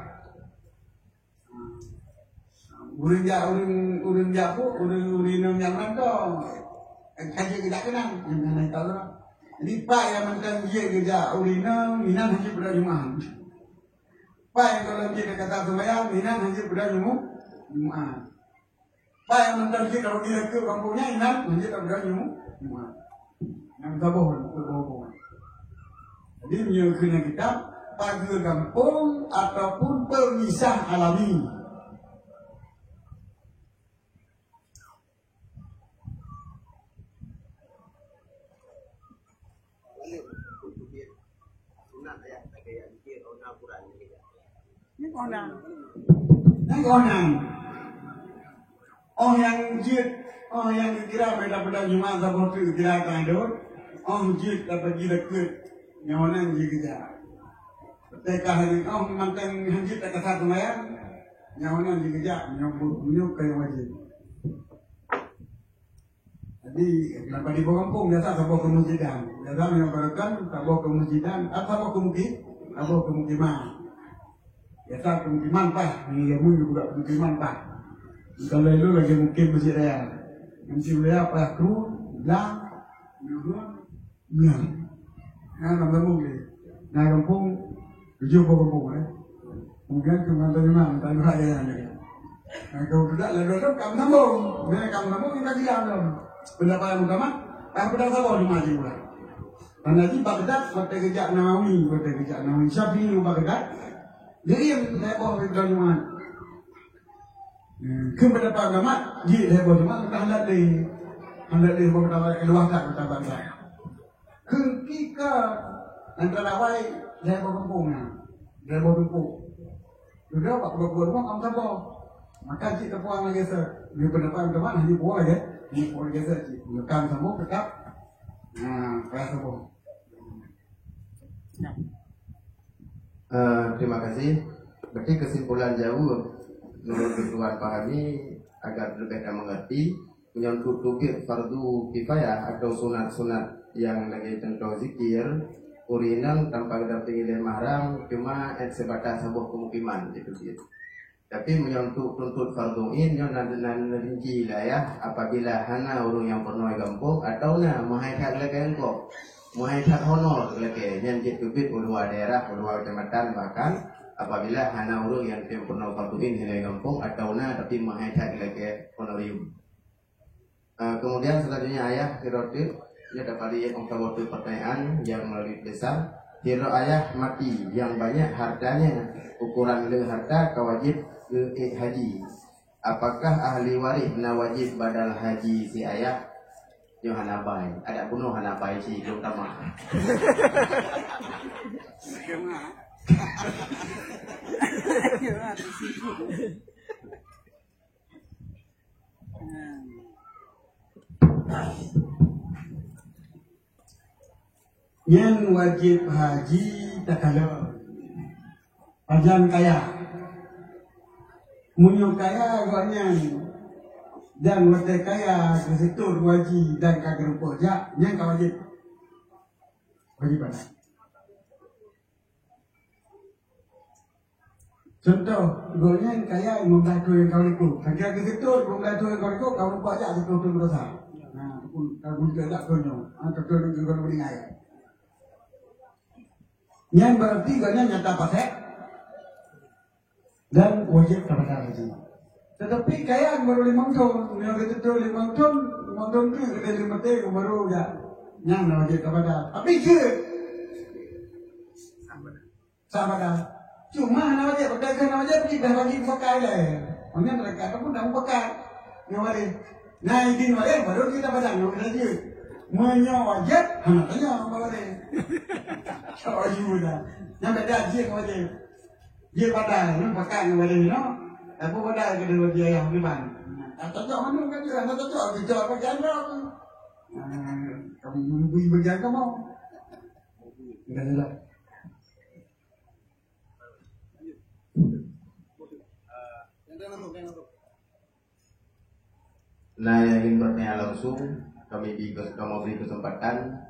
Ureueng jak, ureueng, ureueng jak pu, ureueng, ureueng inong jak meurantau. Ka jeuet geujak keunan, nyang hana tau lah. Jadi, pat nyang mantong jeuet geujak ureueng inong, inan hana jeuet peudong Jumat. Pat nyang gohlom jeuet keu kasa seumayang, inan hana jeuet peudong Jumu-, Jumat. Pat nyang mantong jeuet ka bagi rakeuek gampông nyan, inan hana jeuet ka peudong Jumu-, Jumat. Nyang saboh, saboh. Jadi, meunyoe keunan kitab, pageue gampông ataupun pemisah alami. Nyan keunan. Oh, nyang jeuet, oh, nyang geukira beda-beda Jumat saboh teuk geukira ka dot. Oh, jeuet ka bagi rakeuek. Nyoe nan jih geujak. Teuka hari, oh, mantong hanjeuet ka kasa seumayang. Nyoe nan jih geujak, nyoe bu-, nyoe ka nyang wajéb. Jadi, kenapa di bawah kampung biasa saboh keumeujidan? Biasa meunyoe barokon saboh keumeujidan, ah, saboh keumukim, saboh keumukiman. Biasa keumukiman pah, ni ilmu juga keumukiman pah. Kalau ilmu lagi mukim Mesjid Raya. Mesjid Raya pah kru, blang, nyoe, nyoe. Nah, kampung ni. Nah, kampung, tujuh puluh kampung, eh. Kemudian ke Mantong Imam, tak ada yang ada. Nah, kalau tidak, lalu tu kamu sambung. Bila kamu sambung, kita diam tu. Pendapat yang utama, ah, pendapat apa di Madinah? Karena di Baghdad, kota kejak Nawawi, kota kejak Nawawi Syafi'i di Baghdad, jadi yang saya bawa ke Jumat. Hmm, ke pendapat ulama, di saya bawa Jumat, kita hendak di, hendak di bawa pendapat keluar tak kota Baghdad. Ketika antara wai, saya bawa kampung, saya bawa kampung. Sudah, bak pukul dua puluh dua, kamu sabar. Maka cit tepuang lagi se. Dia pendapat teman hanya buah je. Hanya buah lagi se cit. Bukan semua tetap. Nah, payah sabar. Eh, terima kasih. Berarti kesimpulan jawab menurut Tuan pahami agar lebih dan mengerti, meunyoe untuk teubiet fardu kifayah atau sunat-sunat nyang lagée contoh zikir, ureuëng inong tanpa geudampingi lé mahram cuma sebatas saboh pemukiman jiteubiet. Tapi meunyoe untuk tuntot fardu ain, nyoe na, na, na rinci lah ya, apabila hana ureuëng nyang peurunoe gampông atau na meuhai that lakée eungkôt, meuhai that honor lakée, nyan jiteubiet u luwa daerah, u luwa kecamatan, bahkan apabila hana ureuëng nyang peurunoe fardu ain hana gampông atau na tapi meuhai that lakée honorium. Ah, kemudian selanjutnya ayah, Hirotik, ia dapat diingat untuk waktu pertanyaan yang melalui pesan. Hiro ayah mati yang banyak hartanya, ukuran le harta ka wajib ke eh haji. Apakah ahli waris na wajib badal haji si ayah? Nyoe hana bai. Ada bunoe hana bai si belum tamat. Nyan wajéb haji takalon. Pajan kaya. Meunyoe kaya gobnyan dan watée kaya geuseutôt haji dan ka geurumpok jak, nyan ka wajéb. Wajéb pajan. Contoh, gobnyan kaya limong blaih thôn nyang ka likot. Ka kira geuseutôt limong blaih thôn nyang ka likot, ka meurumpok jak siplôh thôn meudosa. Nah, pun ka geuseutôt jak thôn nyoe. Ha, contoh nyoe geuseutôt meuninggai. Nyan berarti gobnyan nyata pasék dan wajéb tabayar haji. Tetapi kaya baru limong thôn, nyoe geuseutôt limong thôn, limong thôn tu geuseutôt limong thôn baru jak. Nyan wajéb tabayar. Tapi jeuet. Sabadah. Cuma hana wajéb, pakai keu hana wajéb, kita bagi pakai lé. Maknanya mereka tu pun dah pakai. Nyoe wajéb. Nah, izin wajéb, baru kita baca nyoe wajéb. Meunyoe wajéb, hana tanya nyoe wajéb. Cok aju dah. Nyang beda jih nyoe wajéb. Jih pakai, nyoe pakai nyoe wajéb, no? Tapi pakai ke dua dia yang lima. Atau cok mana kan juga, atau cok, cok pakai anda. Nah, kamu beri bagian kamu. Enggak jelas. Nah, yang ingin bertanya langsung, kami beri kes-, kami beri kesempatan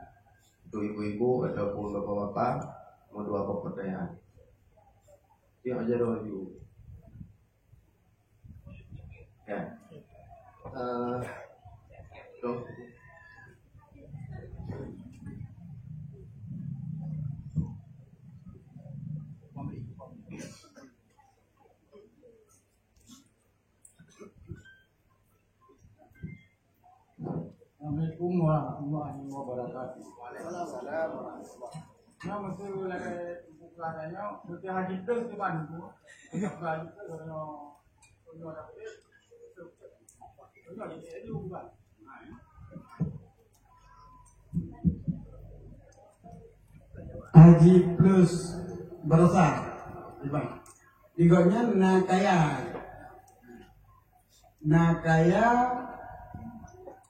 untuk ibu-ibu ataupun bapak-bapak mau dua apa pertanyaan. Ya, aja dulu. Ya. Eh, tuh. Assalamualaikum warahmatullahi wabarakatuh. Waalaikumsalam warahmatullahi wabarakatuh. Nah, mesti lagi buka tanya, mesti haji plus di mana tu? Haji plus, kalau, kalau tak, kalau tak, kalau tak, Haji plus berosa, Iban. Di gobnyan na kaya. Na kaya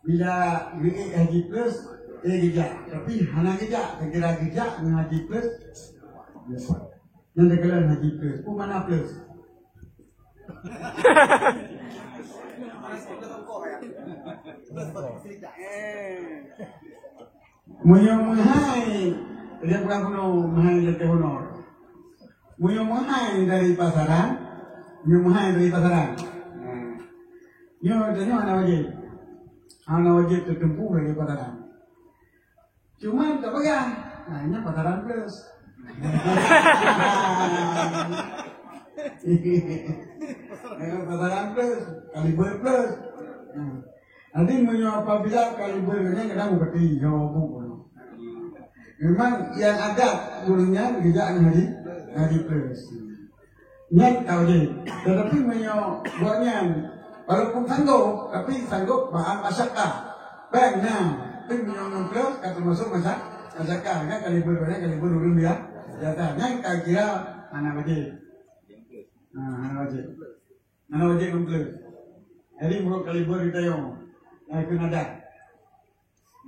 bila geuék haji plus, eh, geujak. Tapi hana geujak, kira geujak ngon haji plus. Nyan teukeulon haji plus. Peue makna plus? Meunyoe meuhai, dia bukan bunoe, meuhai dia teuh honor. Meunyoe meuhai dari pasaran, meunyoe meuhai dari pasaran. Nah. Nyoe teuh nyoe hana wajéb. Hana wajéb teuteumpu dari pasaran. Cuma tapeugah, nah, nyan pasaran plus. Nyan pasaran plus, kaliber plus. Nah, jadi meunyoe apabila kaliber nyan kadang berarti nyoe buku. Memang yang adat gurunyan geujak ngon haji, haji plus. Nyan ka wajéb. Tetapi meunyoe gobnyan walaupun sanggob, tapi sanggob ma'al masyaqqah. Péng na, tapi meunyoe ngon plus ka teumasuk masya-, masyaqqah. Nyan kaliber, nyan kaliber ureueng bia-, biasa. Nyan ka kira hana wajéb. Ha, hana wajéb. Hana wajéb ngon plus. Jadi meunurot kaliber geutanyoe, nyan keuh adat.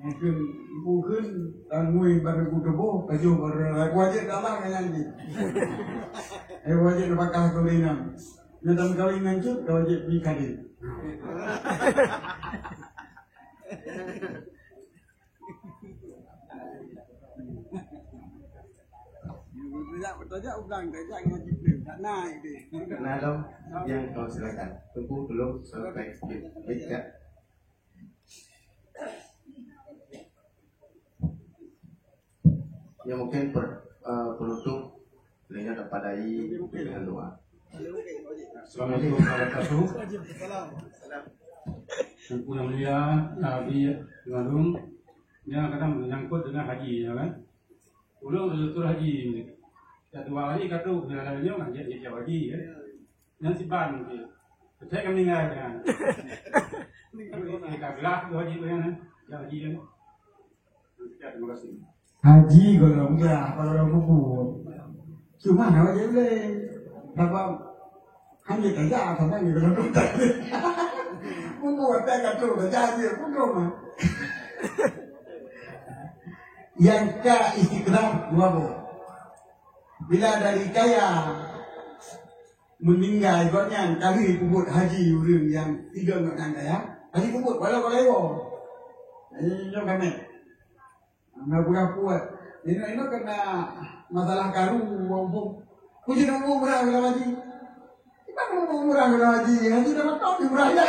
Mungkin, mungkin tangui bagi kutuboh, kaju bagi wajib dalam yang ni. Eh, wajib nafkah keulinan. Nyan dalam kawin ngan cut, ka wajib beli kade. Nah, dong, yang kau silakan. Tunggu dulu sampai. Ya, mungkin per-, eh, penutup lainnya kepada I dengan doa. Assalamualaikum warahmatullahi wabarakatuh. Teungku yang mulia, Nabi Ngalung, dia kadang menyangkut dengan haji, ya kan? Ulun betul haji ni. Ya, dua hari kata, dia ada nyoe, dia, dia haji, ya. Nyan siban pih. Percaya kami ngai dengan. Ka gelah tu haji tu nyan, eh. Ya, haji nyan. Terima kasih. Haji golom gelah, kalau golom bubur. Cuma hana wajéb lé. Sabab hana tajak, sabab ni golom bubur. Bubur tak kata tajak haji, bubur mah. Nyang ka istiqrar dua boh. Bila dari kaya meuninggai gobnyan ka lheueh peubuet haji ureueng nyang sidroe gobnyan kaya, haji peubuet walau ka lheueh woe. Nyoe ka mè. Na beurah puet. Inoe-inoe keunan masalah karu wong phôn. Kujeuet umrah lom haji. Iban umrah lom haji, haji dah mantong umrah ya.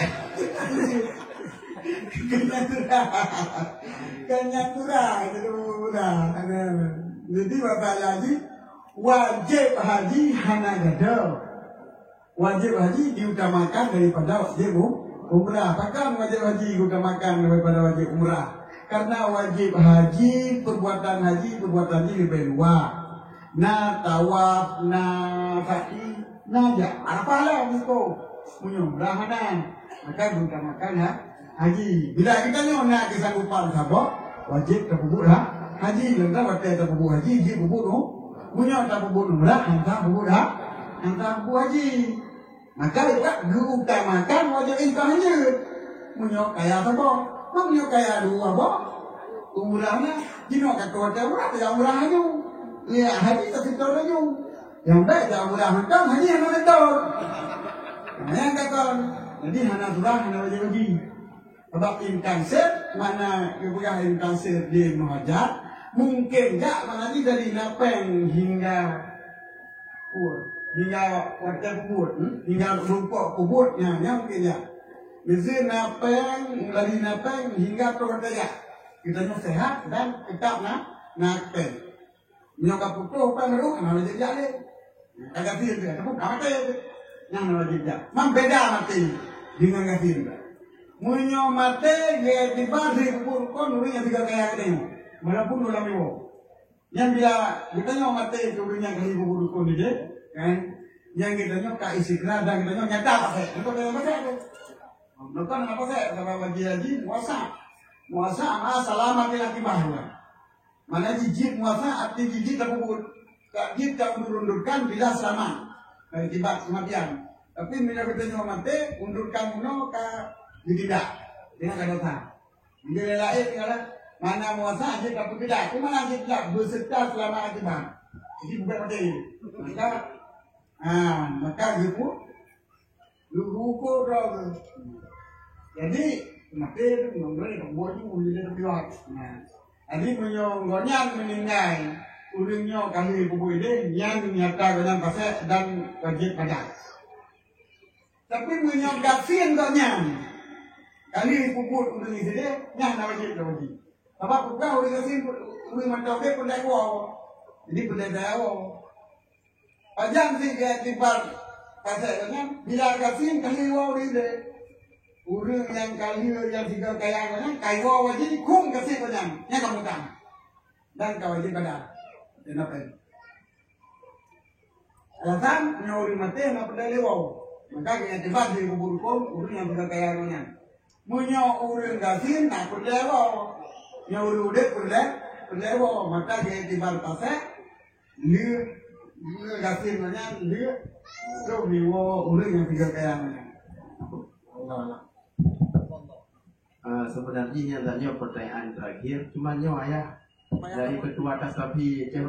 Keunan turah. Keunan turah, jadi umrah. Jadi masalah haji, wajéb haji hana gadôh. Wajéb haji diutamakan daripada wajéb u-, umrah. Pakon wajéb haji diutamakan daripada wajéb umrah? Karena wajéb haji, perbuatan haji, perbuatan jih leubeh luwah. Na tawaf, na sa'i, na jak Arafah lah meuko. Meunyoe umrah hana, maka diutamakan ha-, haji. Bila geutanyoe na keusanggupan saboh, wajéb tapeubuet ha-, haji. Lantaran watèe tapeubuet haji, jeuet peubuet u-, meunyoe tapeubuet umrah, han tapeubuet ha-, han tapeubuet haji. Maka ibarat geuutamakan wajéb infak hanjeuet. Meunyoe kaya saboh, meunyoe kaya dua boh, umrah na, jinoe ka watèe umrah, ya umrah laju. Ya haji tasitoe laju. Nyang bèk jak umrah mantong, haji hana mantong. Nah, nyang ka kon. Jadi hana surah, hana wajéb haji. Sabab intan sir, makna geupeugah intan sir di Muhajar, mungken jak bang haji dari na pèng hingga, hingga watèe peubuet, hmm? Hingga rumpok peubuet, nyan, nyan mungken jak. Miseue na pèng, dari na pèng hingga trok watèe jak. Geutanyoe sehat dan teutap na, na pèng. Meunyoe ka putôh pèng rhot, hana wajéb jak lé. Ka gasien teuh, ataupun ka maté teuh. Nyan hana wajéb jak. Man beda maté deungon gasien teuh. Meunyoe maté, geuiktibar di kubu rukon ureueng nyang teuga kaya geutanyoe, walaupun ureueng lam iwoe. Nyan bila geutanyoe maté keu ureueng nyang ka di kubu rukon nyan, kan? Nyan geutanyoe ka istiqrar dan geutanyoe nyata pasé. Nyan pasé, pasé tu. Bukan apa pasé, sabab bagi haji muasa. Muasa ma salamatil akibah, kan? Mana jijit muasa, arti jijit tapeubuet. Tak jijit ka undur-undurkan bila selamat. Akibat kematian. Tapi bila geutanyoe maté, undurkan bunoe ka ditindak. Dengan ka dosa. Bila laén tinggal, mana muasa jijit tapeutindak. Cuma jijit tidak beserta selamat akibat. Jadi bukan maté. Maka, ha, maka gitu. Lu ukur droe. Jadi, maté tu, ngon droe, buat tu, bila terbuat. Nah, jadi, meunyoe gobnyan meuninggai, ureueng nyoe ka lheueh peubuet deh, nyan nyata gobnyan fasek dan wajib padat. Tapi meunyoe gasien gobnyan ka lheueh peubuet ureueng sideh, nyan hana wajib lom. Sabab peugah ureueng gasien, ureueng mantong peureulèe woe. Jadi peureulèe daya woe. Pajan sit keu iktibar fasek gobnyan, bila gasien ka lheueh woe ureueng sideh. Ureueng nyang ka lheueh nyang sigoe kaya gobnyan, ka iwoe wajib huköm gasien gobnyan, nyan ka mutang. Dan ka wajib bada. Kenapa? Alasan, meunyoe ureueng maté na peureulèe lé woe, maka geuiktibar di bubur huköm ureueng nyang peureulèe kaya nyan. Meunyoe ureueng gasien na peureulèe woe, meunyoe ureueng udép peureulèe, peureulèe woe, maka geuiktibar fasek lé, lé gasien nyan lé, trok di woe ureueng nyang peureulèe kaya nyan. Allah Allah. Ah, sebenarnya nyan tanyoe pertanyaan terakhir, cuma nyoe ayah dari ketua Tasafi, eh,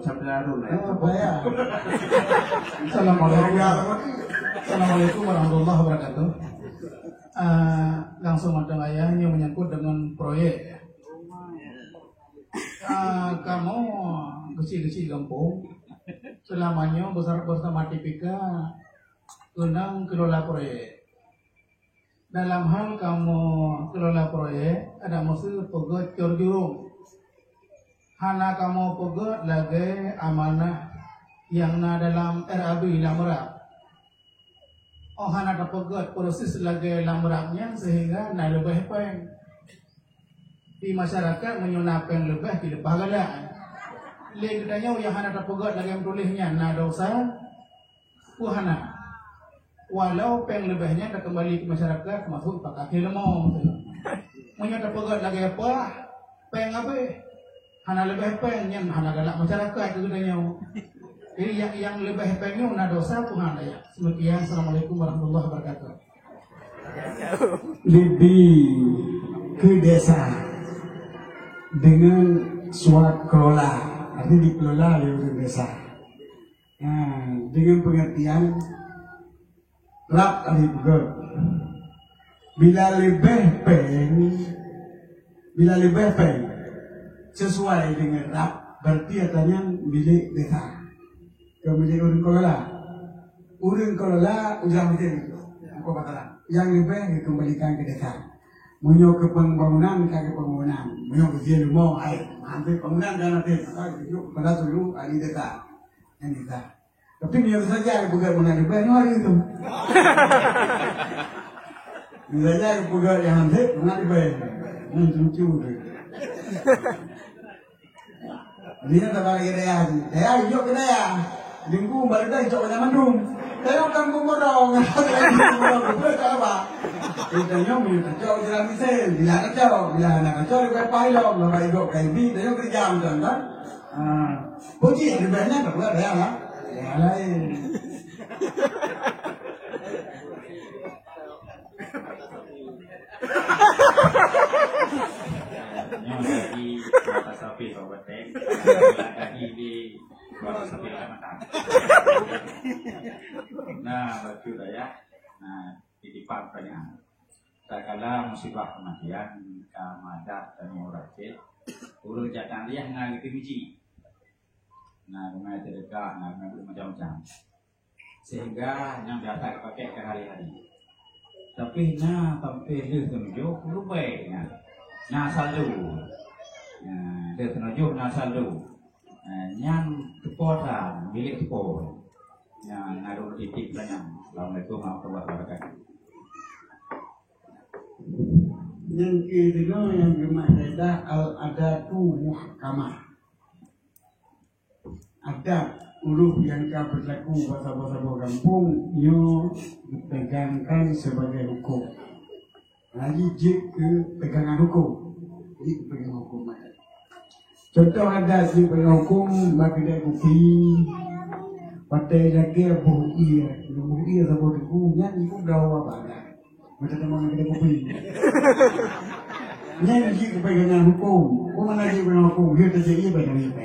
Syamsul Harun, ya. Oh, ayah. Assalamualaikum. Assalamualaikum warahmatullahi wabarakatuh. Ah, langsung mantong ayah, nyoe menyangkut dengan proyek. Ah, kamoe kecil-kecil gampông, selama nyoe besar bersama T P K keunong kelola proyek. Dalam hal kamoe kelola proyek, adak meuseu peugöt cor jurông. Hana kamoe peugöt lagèe amanah nyang na dalam R A B lam RAB. Oh, hana tapeugöt proses lagèe lam RAB nyan sehingga na leubeh péng. Di masyarakat meunyoe na péng leubeh, dileupah galak. Lé geutanyoe nyang hana tapeugöt lagèe meutuléh nyan na dosa, Peue hana? Walau péng leubeh nyan takeumbali keu masyarakat, maksud pakat leumo. Meunyoe tapeugöt lagèe peue, péng habéh. Hana leubeh péng nyan hana galak masyarakat keu geutanyoe. Jadi nyang, nyang leubeh péng nyoe na dosa peue hana ya. Semekian, assalamualaikum warahmatullahi wabarakatuh. Leubeh keu desa dengan swaklola, arti dikelola lé ureueng desa. Ha, dengan pengertian RAB ka lheueh peugöt. Bila leubeh péng, bila leubeh péng sesuai dengan RAB, berarti ata nyan milék desa. Kon milék ureueng kelola. Ureueng kelola ujang milék. Apa kata? Nyang leubeh dikembalikan ke desa. Meunyoe keu pembangunan, ka keu pembangunan. Meunyoe keu leumo, hai, hampir pembangunan kan ada. Maka ditunjuk kepada seluruh ahli desa. Nyang desa. Tapi meunyoe saja peugöt meunan leubeh nyoe hari tu. Meunyoe saja peugöt nyang hanjeuet meunan leubeh. Nyan lucu tu. Dia tak bagi daya tu. Daya jok ke daya. Lingku baru dah jok ke mandum. Daya kan pemodong. Betul tak apa? Kita nyoe meunyoe tak jok jalan mesin. Bila tak jok, bila nak jok leubeh pai lom. Leubeh jok kai bi, daya kerja macam kan. Ha. Puji leubeh nyan tak pula daya lah. Daya lain. Nyoe lagi mata sapé Pak Bateng, lagi di mata sapé Kalimantan. Nah, bacut ayah. Nah, titipan pertanyaan. Tatkala musibah kematian, ka madat dan ureueng cit, ureueng jak tandiah na geuteubiet. Na, rumah teudeukah, na, na macam-macam. Sehingga nyang biasa geupakai keu hari-hari. Tapi na sampai lheueh teunujoh rubek nyan. Na saldo. Nah, lheueh teunujoh na saldo. Nah, nyan teupo sa, milék teupo. Nyan na dua titik saja. Assalamualaikum warahmatullahi wabarakatuh. Nyang keudua nyang geumat faedah al-adatu muhkamah. Adat ureueng nyang ka beurlaku bak saboh-saboh gampông nyoe geupeugangkan sibagai hukôm. Laju jeuet keu peugangan hukôm. Jadi geupeugangkan hukôm adat. Contoh adat jeuet peugangan hukôm bak keudè kupi. Watèe lagèe boh ie, boh ie saboh teungku nyan ikôt dawa bak adat. Macam teuma kena kopi. Nyan jih keupegangan hukôm. Peue makna jih keupegangan hukôm? Dia terjadi pada mereka.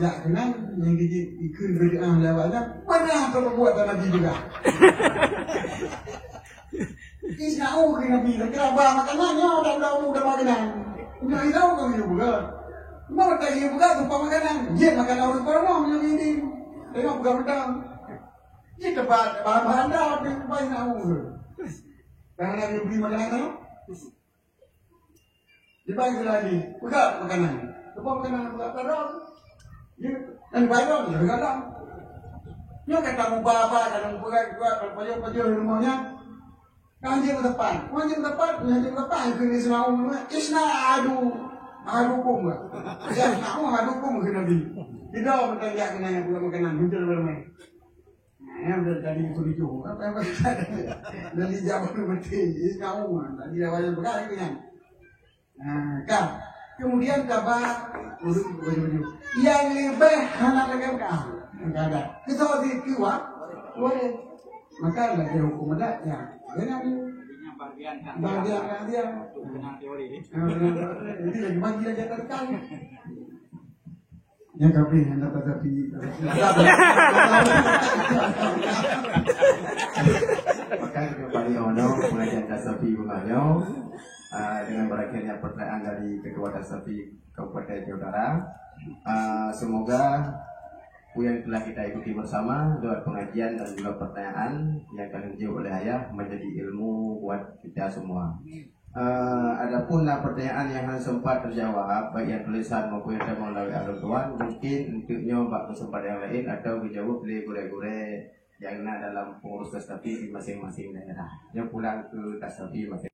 jak keunan, nyang geujeuet ikheun beudeuah lé awak nyan, peunah teupeubeuet lam Nabi juga. Isna'u keu Nabi, kira ba makanan nyoe, dak udah udah makanan. Nyoe isna'u keu yue buka. Mau tak yue buka, tumpah makanan. Jeuet makanan ureueng peurumoh nyoe ini. Tengok buka beutang. Jeuet teubat bahan-bahan dah, tapi isna'u keu. Karena dia beli makanan tu. Dibai lagi, peugah makanan. Lepas makanan peugah tadong. Ya, dan bayar dia dalam. Dia kata muba apa, kata muba apa, pajoh-pajoh di rumahnya. Kan dia tempat, kan dia tempat, kan dia tempat, yang kena semua orang, isna adu, adu kum lah. Ya, aku adu kum ke Nabi. Tidak, bukan dia kena yang peugah makanan, muncul bermain. Nah, yang dari tadi itu lucu, apa, apa, dari jauh itu penting. Jadi kamu, tadi dah banyak pegang itu kan. Nah, kan. Kemudian kaba, yang lebih hana lagi pegang. Enggak ada. Kita di kiwa, boleh. Maka lagi hukum ada, ya. Dengan bagian kan. Bagian kan dia. Dengan teori. Nah, dengan teori. Ini lagi bagi lagi atas kali. Nyang kabeh hana tasapi. Maka kita balik ono pengajian tasapi bunoe, ah, dengan berakhirnya pertanyaan dari Ketua Tasapi Kabupaten Aceh Utara. Ah, semoga apa yang telah kita ikuti bersama lewat pengajian dan juga pertanyaan yang kalian jawab oleh Ayah menjadi ilmu buat kita semua. Eh, adapun na pertanyaan yang hana sempat terjawab, baik yang tulisan maupun yang tamong lawét alun tuan, mungkin untuk nyoe bak kesempatan yang lain atau dijawab oleh gurée-gurée yang na dalam pengurus Tasapi di masing-masing daerah. Nyoe pulang ke Tasapi masing